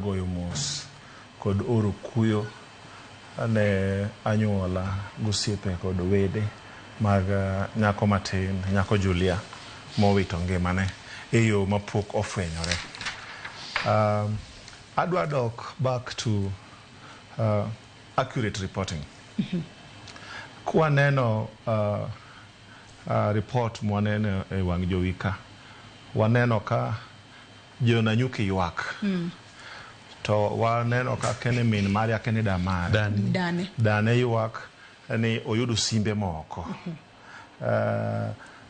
Goyo mos kod oro kuyo ne anyuola gosiepe kod wede mag nyako matin, nyako Julia mowito ngimane e yo mapok ofwenyore. Adwa dok back to accurate reporting. Kwaneno report mwaneno e wang' jowi ka, waneno ka jo Nanyuki ywak. To waneno ka kene min mare akene da mare. Dani. Dane. Dane ywak ni oyudo simbe moko.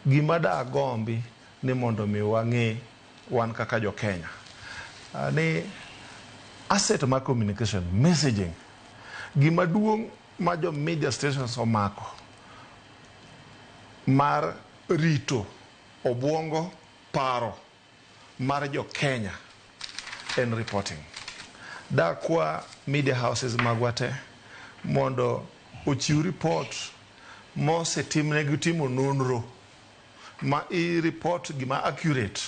Gima da gombi ni mondo mi wang'e wan kaka jo Kenya ni asset mar communication, messaging, gima duong' ma jo media stations omako mar rito obuongo paro mar jo Kenya en reporting. Dakwa media houses magwa te mondo ochiw report mosetimnegi timo nonro ma i report gima accurate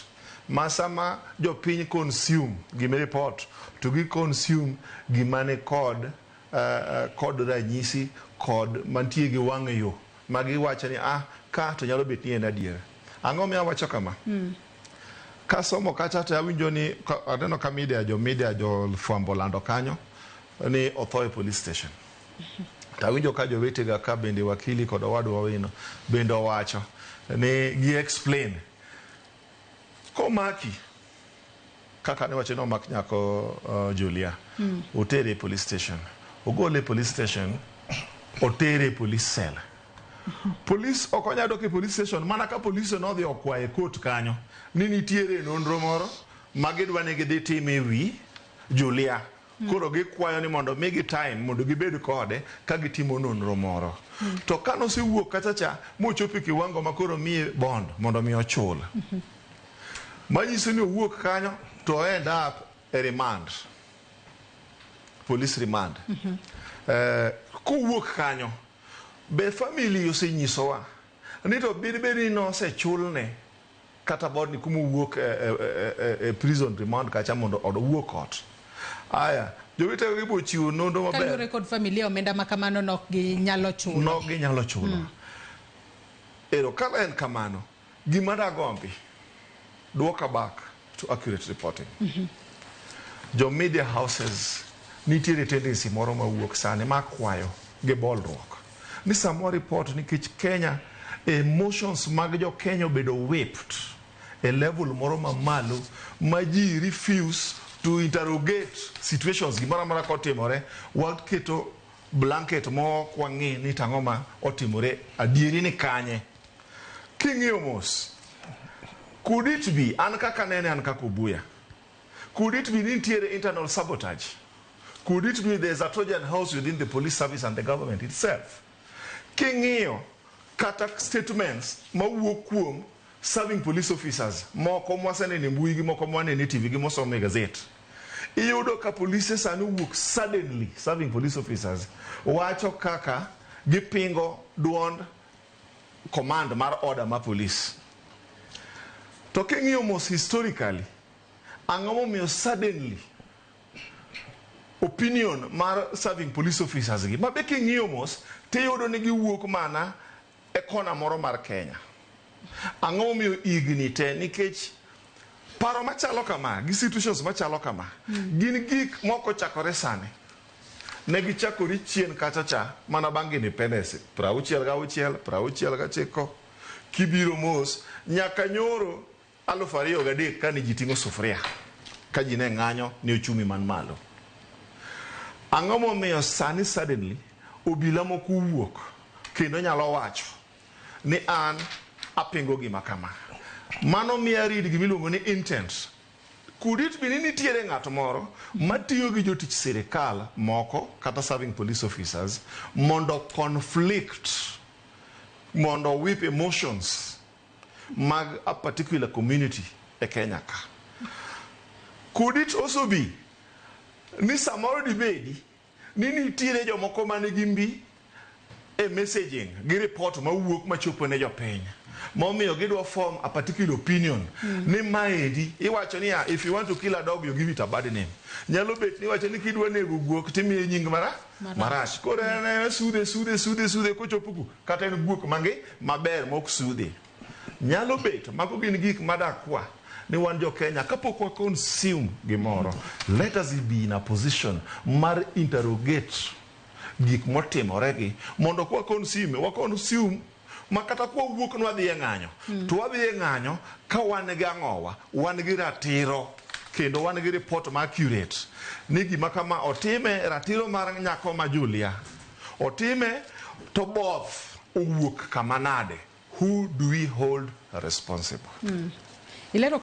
ma sama jopiny consume gima report to gi consume gima ni kod kod ranyisi kod mantie gi wang' yo ma giwacho ni ah ka to nyalo bet ni en adier. Ang'o miyo awacho kama? Kasomo kacha to awinjo ni aneno ka media jo media jo fwambo lando kanyo ni otho e police station. To awinjo ka jowetega ka bende wakili kod owadwa Owino bende owacho ni gi explain komaki kaka ne wacho ni omak nyako Julia otere e police station, ogole e police station, otere e police cell. Police ok onyal dok e police station mana ka police nodhi okwaye court kanyo ni nitiere nonro moro ma gidwa ni gidhi tim e wi Julia. Koro gikwayo ni mondo migi time mondo gibed kode ka gitimo nonro moro. To ka nosewuok kacha cha mochopo e kiwango ma koro miye bond mondo mi ochul. Manyiso ni owuok kanyo to end up e remand. Police remand. Kowuok kanyo be family osenyisowa ni to bed ni nosechulne kata bond ni kuma owuok e prison remand kacha mondo owuok ot. Aya, jowetego gibo chiwo nonro maber. Kaluwore kod familia omenda ma kamano nok ginyalo chulo. Nok ginyalo chulo. Ero ka en kamano, gima dagombi duoka back to accurate reporting. Jo media houses nitiere tendency moro mawuok sani makwayo gi bolruok ni samwa report nikech Kenya emotions mag jo Kenya obedo whipped e level moro mamalo ma ji refuse to interrogate situations gimoro amora kotimore waketo blanket mok wang'i ni tang'o ma otimore adieri ni kanye. King'iyo mos, could it be, an kaka nene an kaka Obuya, could it be ni nitiere internal sabotage? Could it be there's a Trojan horse within the police service and the government itself? King'iyo kata statements mawuok kuom serving police officers moko mwaseneno e mbui gi moko mwaneno e TV gi mosom e gazet, iyudo ka polise sani owuok suddenly, serving police officers wacho kaka gipingo duond command mar order mar police. To king'iyo mos historically, ang'o momiyo suddenly opinion mar serving police officers gi mabe king'iyo mos tiyudo ni giwuok mana e kona moro mar Kenya. Ang'o momiyo higni te nikech paro machalo kama gi situations machalo kama gin gik moko chakore sani. Ne gichakore chien kacha cha mana bang' independence 66, 69 kibiro mos nyaka nyoro 2003 kane ji ting'o sufuria ka ji ne ng'anyo ne uchumi man malo. Ang'o momiyo sani suddenly obila moko owuok kendo nyalo wacho ni an apingo gima kama. Mano miya read gima iluongo ni intent. Could it be ni nitiere ng'at moro matiyo gi jotich sirikal moko kata serving police officers mondo conflict, mondo whip emotions mag a particular community e Kenya ka? Could it also be ni samoro dibedi ni nitiere jomoko manigi mbi e messaging gi report mawuok machopo ne jopiny Momiyo gidwa form a particular opinion ni maendi iwacho niya, if you want to kill a dog, you give it a bad name. Nyalo bet ni iwacho ni kidwa nego guok timiye nying mara marach. Koro en en sudhe sudhe sudhe sudhe kochopo ku kata en guok mangi maber mok sudhe. Nyalo bet mago gin gik madakwa ni wan jo Kenya kapok wa consume gimoro, let us be in a position mar interrogate gik motimore gi mondo kwa consume, wa consume ma kata kwa wuok ni wadhi e ng'anyo to wadhi e ng'anyo ka wan gi ang'owa, wan gi ratiro kendo wan gi report ma accurate ni gima kama otime, ratiro mar nyako ma Julia otime to both owuok kama nade, who do we hold responsible? Ilero.